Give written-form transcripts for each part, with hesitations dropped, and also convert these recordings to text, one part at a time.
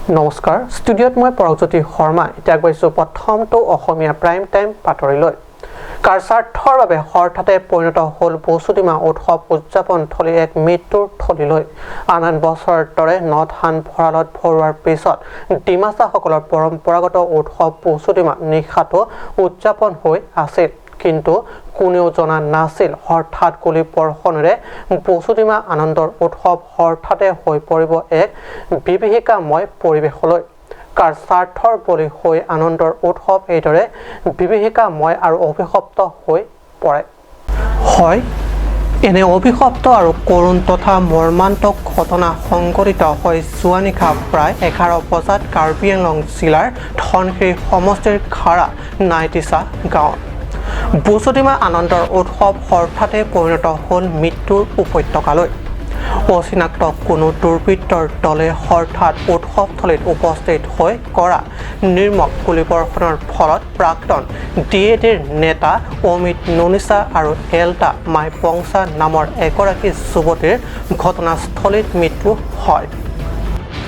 নমস্কাৰ, ষ্টুডিঅ'ত মই পৰকজ্যোতি শৰ্মা। এতিয়া গৈছোঁ প্ৰথমটো অসমীয়া প্ৰাইম টাইম বাতৰিলৈ। কাৰ স্বাৰ্থৰ বাবে হঠাতে পৰিণত হ'ল বসুদিমা উৎসৱ উদযাপন থলী এক মৃত্যুৰ থলীলৈ। আন আন বছৰৰ দৰে ন ধান ভঁৰালত ভৰোৱাৰ পিছত ডিমাচাসকলৰ পৰম্পৰাগত উৎসৱ বসুদিমা নিশাটো উদযাপন হৈ আছিল, কিন্তু কোনেও জনা নাছিল হঠাৎ গুলী বৰ্ষণেৰে বসুদিমা আনন্দৰ উৎসৱ হঠাতে হৈ পৰিব এক বিভীষিকাময় পৰিৱেশলৈ। কাৰ স্বাৰ্থৰ বলি হৈ আনন্দৰ উৎসৱ এইদৰে বিভীষিকাময় আৰু অভিশপ্ত হৈ পৰে হয়। এনে অভিশপ্ত আৰু কৰুণ তথা মৰ্মান্তক ঘটনা সংঘটিত হৈ যোৱা নিশা প্ৰায় 11 বজাত কাৰ্বি আংলং জিলাৰ ধনশিৰি সমষ্টিৰ খাৰা নাইটিচা গাঁৱত বসুদিমা আনন্দৰ উৎসৱ হঠাতে পৰিণত হ'ল মৃত্যুৰ উপত্যকালৈ। অচিনাক্ত কোনো দুৰ্বৃত্তৰ দলে হঠাৎ উৎসৱথলীত উপস্থিত হৈ কৰা নিৰ্মম গুলীবৰ্ষণৰ ফলত প্ৰাক্তন ডি এ ডিৰ নেতা অমিত নুনিচা আৰু এল্টা মাইপংচা নামৰ এগৰাকী যুৱতীৰ ঘটনাস্থলীত মৃত্যু হয়।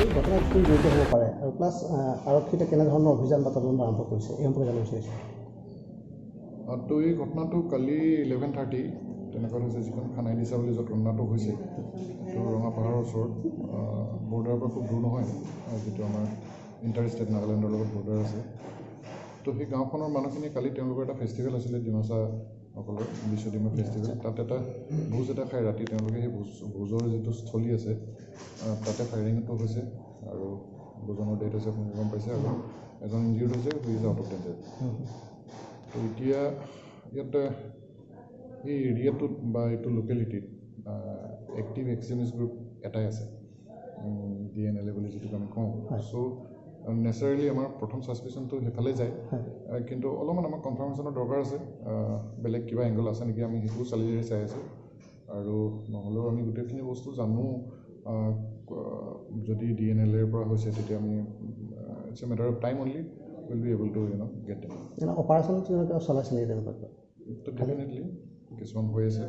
এই ঘটনাত কি জড়িত হ'ব পাৰে আৰু প্লাছ আৰক্ষীয়ে কেনেধৰণৰ অভিযান বা তদন্ত আৰম্ভ কৰিছে, এই সম্পৰ্কে জানিব বিচাৰিছোঁ। তো এই ঘটনাটো কালি 11:30 তেনেকুৱাত হৈছে। যিখন খানাই দিছা বুলি য'ত ঘটনাটো হৈছে, সেইটো ৰঙা পাহাৰৰ ওচৰত, বৰ্ডাৰৰ পৰা খুব দূৰ নহয়, যিটো আমাৰ ইণ্টাৰ ষ্টেট নাগালেণ্ডৰ লগত বৰ্ডাৰ আছে। তো সেই গাঁওখনৰ মানুহখিনি কালি তেওঁলোকৰ এটা ফেষ্টিভেল আছিলে, ডিমাচাসকলৰ বিশ্বডিমা ফেষ্টিভেল। তাত এটা ভোজ এটা খাই ৰাতি তেওঁলোকে সেই ভোজৰ যিটো স্থলী আছে, তাতে ফায়াৰিংটো হৈছে আৰু দুজনৰ ডেথ হৈছে, আপুনি গম পাইছে, আৰু এজন ইনজিউৰ্ড হৈছে, who is out of danger. তো এতিয়া ইয়াত এই এৰিয়াটোত বা এইটো লোকেলিটিত এক্টিভ এক্সট্ৰিমিষ্ট গ্ৰুপ এটাই আছে, ডি এন এল এ বুলি যিটোক আমি কওঁ। চ' নেচাৰেলি আমাৰ প্ৰথম ছাছপিচনটো সেইফালে যায়, কিন্তু অলপমান আমাক কনফাৰ্মেশ্যনৰ দৰকাৰ আছে। বেলেগ কিবা এংগল আছে নেকি, আমি সেইটোও চালি জাৰি চাই আছোঁ। আৰু নহ'লেও আমি গোটেইখিনি বস্তু জানো, যদি ডি এন এল এৰ পৰা হৈছে তেতিয়া আমি it's a matter of time only, will be able to get them. Operation তেনেকুৱা চলাইছে নেকি তেনেকুৱা? তো ডেফিনেটলি কিছুমান হৈ আছে।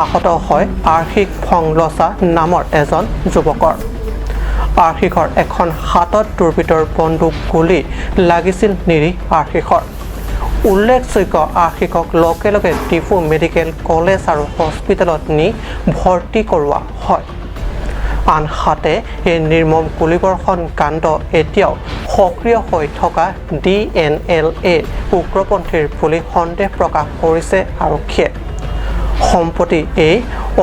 আহত হয় আৰ্শিক ফংলচা নামৰ এজন যুৱকৰ। আৰ্শিকৰ এখন হাতত দুৰ্বৃত্তৰ বন্দুক গুলী লাগিছিল নিৰীহ আৰ্শিকৰ। উল্লেখযোগ্য আৰ্শিকক লগে লগে ডিফু মেডিকেল কলেজ আৰু হস্পিটেলত নি ভৰ্তি কৰোৱা হয়। আনহাতে এই নিৰ্মম গুলীবৰ্ষণ কাণ্ড এতিয়াও সক্ৰিয় হৈ থকা ডি এন এল এ উগ্ৰপন্থীৰ বুলি সন্দেহ প্ৰকাশ কৰিছে আৰক্ষীয়ে। সম্প্ৰতি এই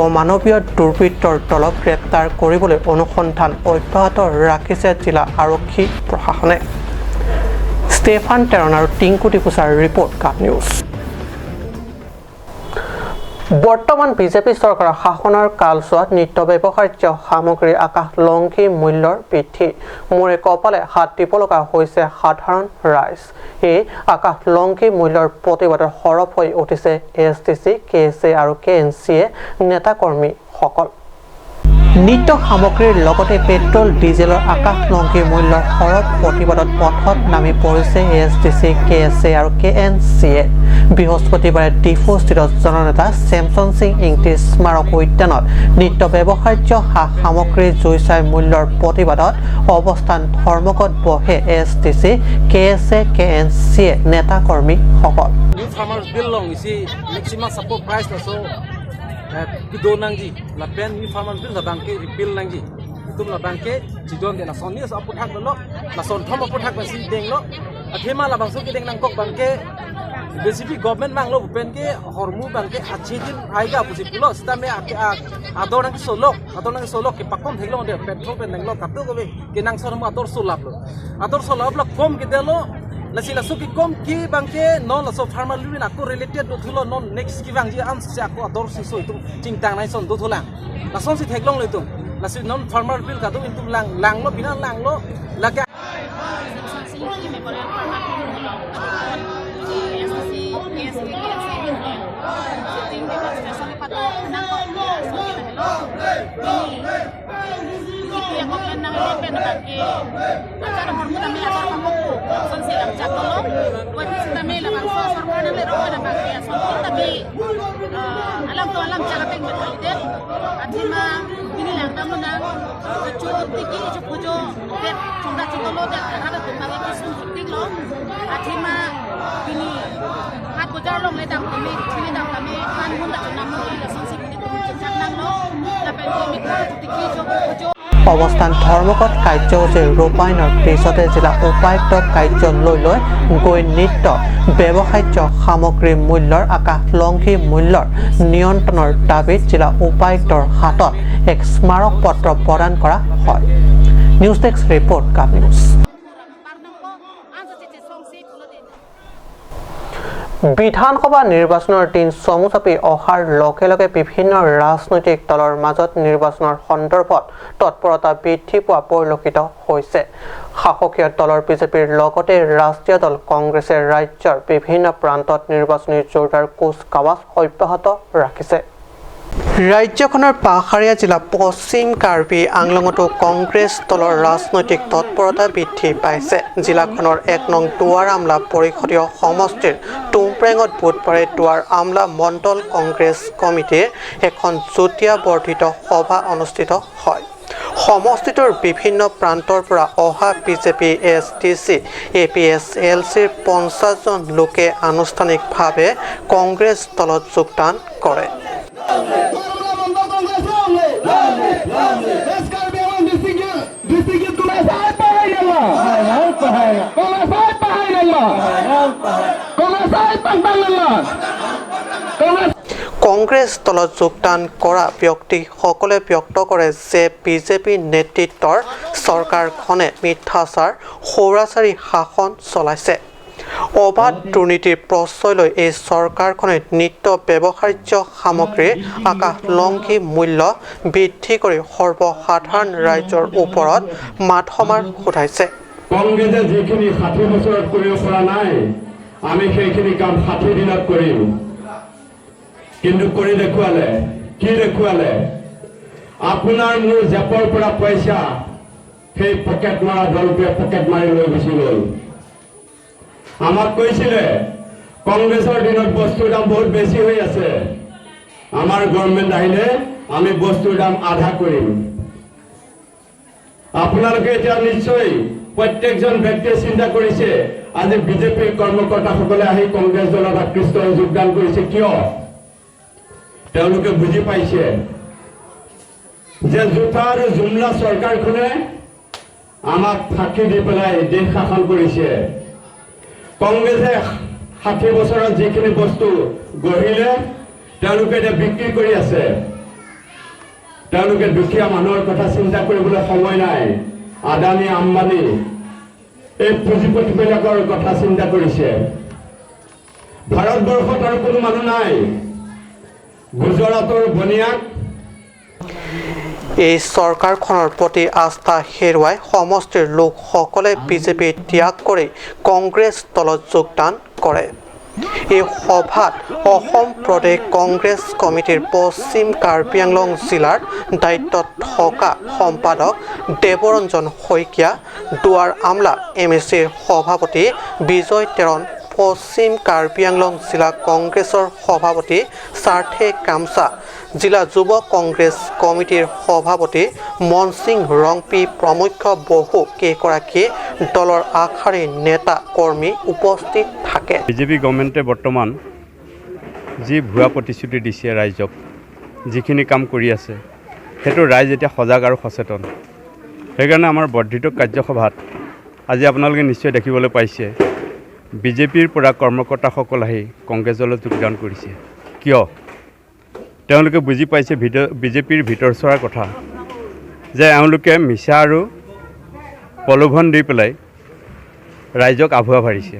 অমানৱীয় দুৰ্বৃত্তৰ দলক গ্ৰেপ্তাৰ কৰিবলৈ অনুসন্ধান অব্যাহত ৰাখিছে জিলা আৰক্ষী প্ৰশাসনে। ষ্টেফান টেৰণ আৰু টিংকু টিপুচাৰ ৰিপৰ্ট, কাপ নিউজ। বৰ্তমান বিজেপি চৰকাৰৰ শাসনৰ কালচোৱাত নিত্য ব্যৱহাৰ্য সামগ্ৰীৰ আকাশলংঘী মূল্যৰ বৃদ্ধি, মূৰে কপালে হাত দিব লগা হৈছে সাধাৰণ ৰাইজ। এই আকাশলংঘী মূল্যৰ প্ৰতিবাদত সৰব হৈ উঠিছে S T C, K S এ আৰু কে এন চিয়ে নেতাকৰ্মীসকল। নিত্য সামগ্ৰীৰ লগতে পেট্ৰল ডিজেলৰ আকাশলংঘী মূল্যৰ সৰব প্ৰতিবাদত পথত নামি পৰিছে S T C, K S এ আৰু কে এন চিয়ে। বৃহস্পতিবাৰে ডিফুস্থিত জননেতা চেমচন সিং ইংতি স্মাৰক উদ্যানত নিত্য ব্যৱহাৰ্য সা সামগ্ৰীৰ জুই চাই মূল্যৰ প্ৰতিবাদত অৱস্থান ধৰ্মঘট বহে S T C, K S A, K N চিয়ে নেতাকৰ্মীসকল। New farmers bill long isi maximum support price la so kido nangji la pen new farmers bill la bangke repeal nangji tum la bangke jidon de la son ni so aput hak lo la son thom aput hak si deng lo athema la bangso ki deng nang kok bangke BJP government mang lo pen ke hormu bangke achhe din aiga pusi pulo sta me ador nang solok ador nang solok ke pakom theglo de petrol pen nang lo katu ko ke nang so mo ador solap lo ador solap lo kom ke de lo lasi lasu ki kom ki bangke non laso farmer luin aku related do thulo non next ki bangji am se aku ador si so itum ching tang nai son do thulang lason si theklong leitum lasi non farmer bill ka do intum lang lang lo bina lang lo la ka Alam to alam jaga peng mentalite athima bini lang Jo tiki jo pujo det chonda chondolo det hada tumage kisum tik lo athima bini hat bojar long le dang kami chini dang kami kan mun da chonam lo la song si bini chak nang lo la pen ko mikro tiki jo pujo। অৱস্থান ধৰ্মঘট কাৰ্যসূচী ৰূপায়ণৰ পিছতে জিলা উপায়ুক্ত কাৰ্যালয়লৈ গৈ নিত্য ব্যৱহাৰ্য সামগ্ৰীৰ মূল্যৰ আকাশলংঘী মূল্যৰ নিয়ন্ত্ৰণৰ দাবীত জিলা উপায়ুক্তৰ হাতত এক স্মাৰক পত্ৰ প্ৰদান কৰা হয়। News desk report, Gulf News. Ansa che song si pulo de। বিধানসভা নিৰ্বাচনৰ দিন চমু চাপি অহাৰ লগে লগে বিভিন্ন ৰাজনৈতিক দলৰ মাজত নিৰ্বাচনৰ সন্দৰ্ভত তৎপৰতা বৃদ্ধি পোৱা পৰিলক্ষিত হৈছে। শাসকীয় দলৰ বিজেপিৰ লগতে ৰাষ্ট্ৰীয় দল কংগ্ৰেছে ৰাজ্যৰ বিভিন্ন প্ৰান্তত নিৰ্বাচনী জোৰদাৰ কুচকাৱাজ অব্যাহত ৰাখিছে। ৰাজ্যখনৰ পাহাৰীয়া জিলা পশ্চিম কাৰ্বি আংলঙতো কংগ্ৰেছ দলৰ ৰাজনৈতিক তৎপৰতা বৃদ্ধি পাইছে। জিলাখনৰ 1 নং দুৱাৰ আমলা পৰিষদীয় সমষ্টিৰ টুমপ্ৰেঙত বুধবাৰে দুৱাৰ আমলা মণ্ডল কংগ্ৰেছ কমিটিৰ এখন যুটীয়া বৰ্ধিত সভা অনুষ্ঠিত হয়। সমষ্টিটোৰ বিভিন্ন প্ৰান্তৰ পৰা অহা BJP, S T C, A P S L চিৰ 50জন লোকে আনুষ্ঠানিকভাৱে কংগ্ৰেছ দলত যোগদান কৰে। কংগ্ৰেছ দলত যোগদান কৰা ব্যক্তিসকলে ব্যক্ত কৰে যে বিজেপি নেতৃত্বৰ চৰকাৰখনে মিথ্যাচাৰ, স্বৈৰাচাৰী শাসন চলাইছে। অবাধ দুৰ্নীতিৰ প্ৰশ্ৰয় লৈ এই চৰকাৰখনে নিত্য ব্যৱহাৰ্য সামগ্ৰীৰ আকাশলংঘী মূল্য বৃদ্ধি কৰি সৰ্বসাধাৰণ ৰাইজৰ ওপৰত মাধমাৰ শোধাইছে। কংগ্ৰেছে যিখিনি 60 বছৰত কৰিব পৰা নাই, আমি সেইখিনি কাম 60 দিনত কৰিম। কিন্তু কৰি দেখুৱালে। কি দেখুৱালে? আপোনাৰ মোৰ জেপৰ পৰা পইচা সেই পকেট মৰা দলটোৱে পকেট মাৰি লৈ গুচি গ'ল। আমাক কৈছিলে, কংগ্ৰেছৰ দিনত বস্তুৰ দাম বহুত বেছি হৈ আছে, আমাৰ গভৰ্ণমেণ্ট আহিলে আমি বস্তুৰ দাম আধা কৰিম। আপোনালোকে এতিয়া নিশ্চয় প্ৰত্যেকজন ব্যক্তিয়ে চিন্তা কৰিছে, আজি বিজেপিৰ কৰ্মকৰ্তাসকলে আহি কংগ্ৰেছ দলত আকৃষ্ট হৈ যোগদান কৰিছে কিয়? তেওঁলোকে বুজি পাইছে যে জোতা আৰু জুমলা চৰকাৰখনে আমাক ফাঁকি দি পেলাই দেশ শাসন কৰিছে। কংগ্ৰেছে 60 বছৰত যিখিনি বস্তু গঢ়িলে, তেওঁলোকে এতিয়া বিক্ৰী কৰি আছে। তেওঁলোকে দুখীয়া মানুহৰ কথা চিন্তা কৰিবলৈ সময় নাই। আদানী, আম্বানী এই পুঁজিপতিবিলাকৰ কথা চিন্তা কৰিছে। ভাৰতবৰ্ষত আৰু কোনো মানুহ নাই গুজৰাটৰ বনিয়াক এই চৰকাৰখনৰ প্ৰতি আস্থা হেৰুৱাই সমষ্টিৰ লোকসকলে বিজেপি ত্যাগ কৰি কংগ্ৰেছ দলত যোগদান কৰে। এই সভাত অসম প্ৰদেশ কংগ্ৰেছ কমিটিৰ পশ্চিম কাৰ্বি আংলং জিলাৰ দায়িত্বত থকা সম্পাদক দেৱৰঞ্জন শইকীয়া, দুৱাৰ আমলা এম এ চিৰ সভাপতি বিজয় তেৰণ, পশ্চিম কাৰ্বি আংলং জিলা কংগ্ৰেছৰ সভাপতি চাৰ্থে কামচা, জিলা যুৱ কংগ্ৰেছ কমিটিৰ সভাপতি মনসিং ৰংপি প্ৰমুখ্য বহু কেইগৰাকী দলৰ আগশাৰীৰ নেতা কৰ্মী উপস্থিত থাকে। বিজেপি গভৰ্ণমেণ্টে বৰ্তমান যি ভুৱা প্ৰতিশ্ৰুতি দিছে ৰাইজক, যিখিনি কাম কৰি আছে, সেইটো ৰাইজ এতিয়া সজাগ আৰু সচেতন। সেইকাৰণে আমাৰ বৰ্ধিত কাৰ্যসভাত আজি আপোনালোকে নিশ্চয় দেখিবলৈ পাইছে, বিজেপিৰ পৰা কৰ্মকৰ্তাসকল আহি কংগ্ৰেছ দলত যোগদান কৰিছে। কিয়? তেওঁলোকে বুজি পাইছে ভিতৰ বিজেপিৰ ভিতৰ চৰাৰ কথা যে এওঁলোকে মিছা আৰু প্ৰলোভন দি পেলাই ৰাইজক আভুৱা ভাৰিছে।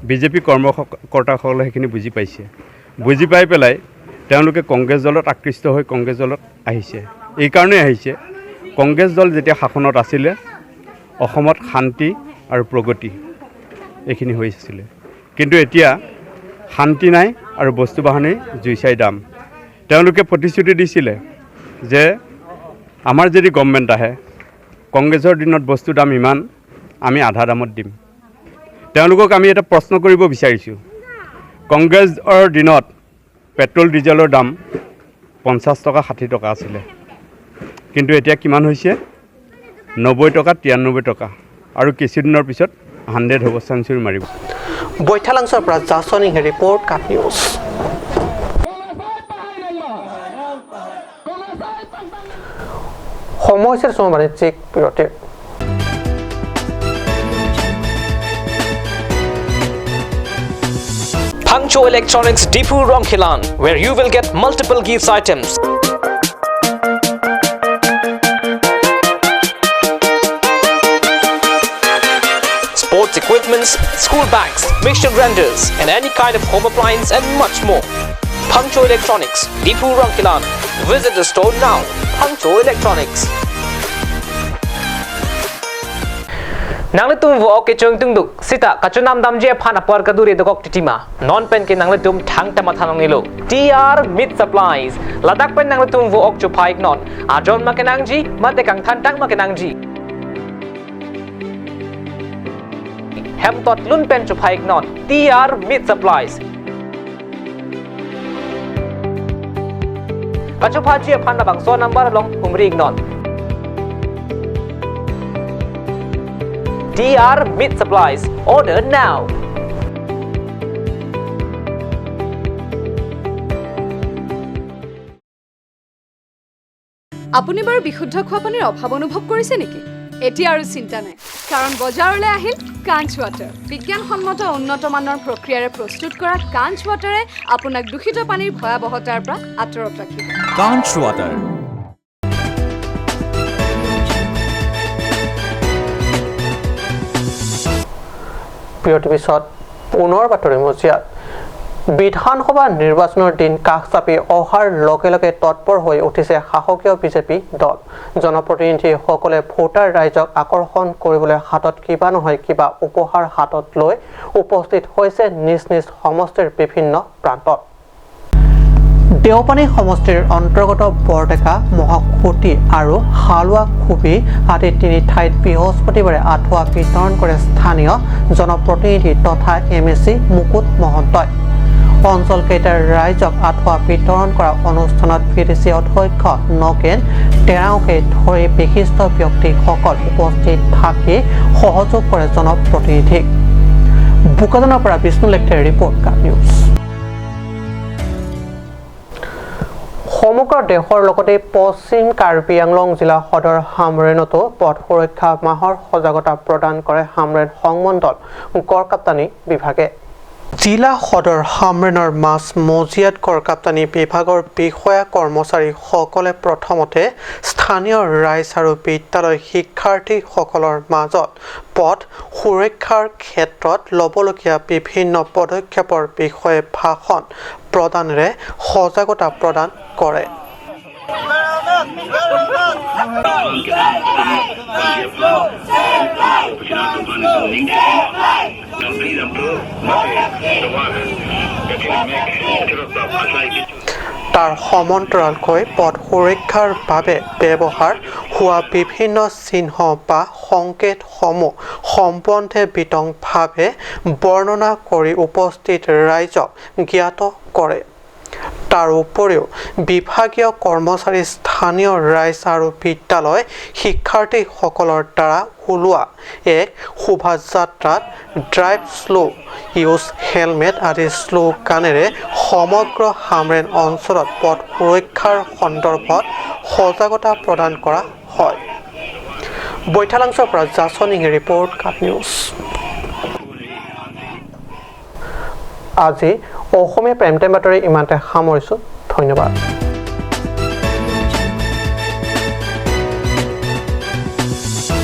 বিজেপি কৰ্মকৰ্তাসকলে সেইখিনি বুজি পাইছে। বুজি পাই পেলাই তেওঁলোকে কংগ্ৰেছ দলত আকৃষ্ট হৈ কংগ্ৰেছ দলত আহিছে। এইকাৰণেই আহিছে, কংগ্ৰেছ দল যেতিয়া শাসনত আছিলে, অসমত শান্তি আৰু প্ৰগতি এইখিনি হৈছিলে। কিন্তু এতিয়া শান্তি নাই আৰু বস্তু বাহানিৰ জুই চাই দাম। তেওঁলোকে প্ৰতিশ্ৰুতি দিছিলে যে আমাৰ যদি গভৰ্ণমেণ্ট আহে, কংগ্ৰেছৰ দিনত বস্তুৰ দাম ইমান, আমি আধা দামত দিম। তেওঁলোকক আমি এটা প্ৰশ্ন কৰিব বিচাৰিছোঁ, কংগ্ৰেছৰ দিনত পেট্ৰল ডিজেলৰ দাম 50 টকা, 60 টকা আছিলে। কিন্তু এতিয়া কিমান হৈছে? 90 টকা, 93 টকা, আৰু কিছুদিনৰ পিছত 100 হ'ব, চেঞ্চুৰী মাৰিব। বৈঠালাংছৰ পৰা জাছনিং ৰিপৰ্ট, কাট নিউজ। সময় হৈছে বাণিজ্যিক বিৰতিৰ। Pangcho Electronics Dipu Rongkhilan, where you will get multiple gifts items. Sports equipments, school bags, mixture grinders, and any kind of home appliance and much more. Pangcho Electronics, Dipu Rongkhilan. Visit the store now. Pangcho Electronics. Nangletum vo ke chung tung duk sita kachunam damje phan apor kaduri dokok titima non pen ke nangletum thang ta mathanong nilo TR mid supplies Ladakh pen nangletum vo ok chu phaik non ajon ma kenangji mate kang than tang ma kenangji hem tot lun pen chu phaik non TR mid supplies kachu phaji phan na bang so number long umri non TR Meat Supplies. Order now. আপুনি বাৰু বিশুদ্ধ খোৱা পানীৰ অভাৱ অনুভৱ কৰিছে নেকি? এতিয়া আৰু চিন্তা নাই, কাৰণ বজাৰলৈ আহিল কাঞ্চ ৱাটাৰ। বিজ্ঞানসন্মত উন্নত মানৰ প্ৰক্ৰিয়াৰে প্ৰস্তুত কৰা কাঞ্চ ৱাটাৰে আপোনাক দূষিত পানীৰ ভয়াৱহতাৰ পৰা আঁতৰত ৰাখিব। কাঞ্চ ৱাটাৰ। বিৰতিৰ পিছত পুনৰ বাতৰি মজিয়াত। বিধানসভা নিৰ্বাচনৰ দিন কাষ চাপি অহাৰ লগে লগে তৎপৰ হৈ উঠিছে শাসকীয় বিজেপি দল। জনপ্ৰতিনিধিসকলে ভোটাৰ ৰাইজক আকৰ্ষণ কৰিবলৈ হাতত কিবা নহয় কিবা উপহাৰ হাতত লৈ উপস্থিত হৈছে নিজ নিজ সমষ্টিৰ বিভিন্ন প্ৰান্তত। দেওপানী সমষ্টিৰ অন্তৰ্গত বৰডেকা, মহাখুটি আৰু হালোৱাখুবি আদি তিনি ঠাইত বৃহস্পতিবাৰে আঁঠুৱা বিতৰণ কৰে স্থানীয় জনপ্ৰতিনিধি তথা MAC মুকুট মহন্তই। অঞ্চলকেইটাৰ ৰাইজক আঁঠুৱা বিতৰণ কৰা অনুষ্ঠানত VDC অধ্যক্ষ নগেন তেৰাওকে ধৰি বিশিষ্ট ব্যক্তিসকল উপস্থিত থাকি সহযোগ কৰে জনপ্ৰতিনিধিক। বোকাজানৰ পৰা বিষ্ণু লেখথেৰ ৰিপৰ্ট, কাট নিউজ। সমগ্ৰ দেশৰ লগতে পশ্চিম কাৰ্বি আংলং জিলা সদৰ হামৰেনতো পথ সুৰক্ষা মাহৰ সজাগতা প্ৰদান কৰে হামৰেন সংমণ্ডল গড়কাপ্তানি বিভাগে। জিলা সদৰ হামৰেনৰ মাছ মজিয়াত গড়কাপ্তানি বিভাগৰ বিষয়া কৰ্মচাৰীসকলে প্ৰথমতে স্থানীয় ৰাইজ আৰু বিদ্যালয় শিক্ষাৰ্থীসকলৰ মাজত পথ সুৰক্ষাৰ ক্ষেত্ৰত ল'বলগীয়া বিভিন্ন পদক্ষেপৰ বিষয়ে ভাষণ প্ৰদানেৰে সজাগতা প্ৰদান কৰে। তাৰ সমান্তৰালকৈ পথ সুৰক্ষাৰ বাবে ব্যৱহাৰ হোৱা বিভিন্ন চিহ্ন বা সংকেতসমূহ সম্বন্ধে বিতংভাৱে বৰ্ণনা কৰি উপস্থিত ৰাইজক জ্ঞাত কৰে। তাৰ উপৰিও বিভাগীয় কৰ্মচাৰী, স্থানীয় ৰাইজ আৰু বিদ্যালয় শিক্ষাৰ্থীসকলৰ দ্বাৰা ওলোৱা এক শোভাযাত্ৰাত ড্ৰাইভ শ্ল', ইউজ হেলমেট আদি শ্লোগানেৰে সমগ্ৰ হামৰেন অঞ্চলত পথ সুৰক্ষাৰ সন্দৰ্ভত সজাগতা প্ৰদান কৰা হয়। বৈঠালাংছৰ পৰা জাছনিং ৰিপৰ্ট, কাট নিউজ। আজি অসমীয়া প্ৰাইম টাইম বাতৰি ইমানতে সামৰিছোঁ। ধন্যবাদ।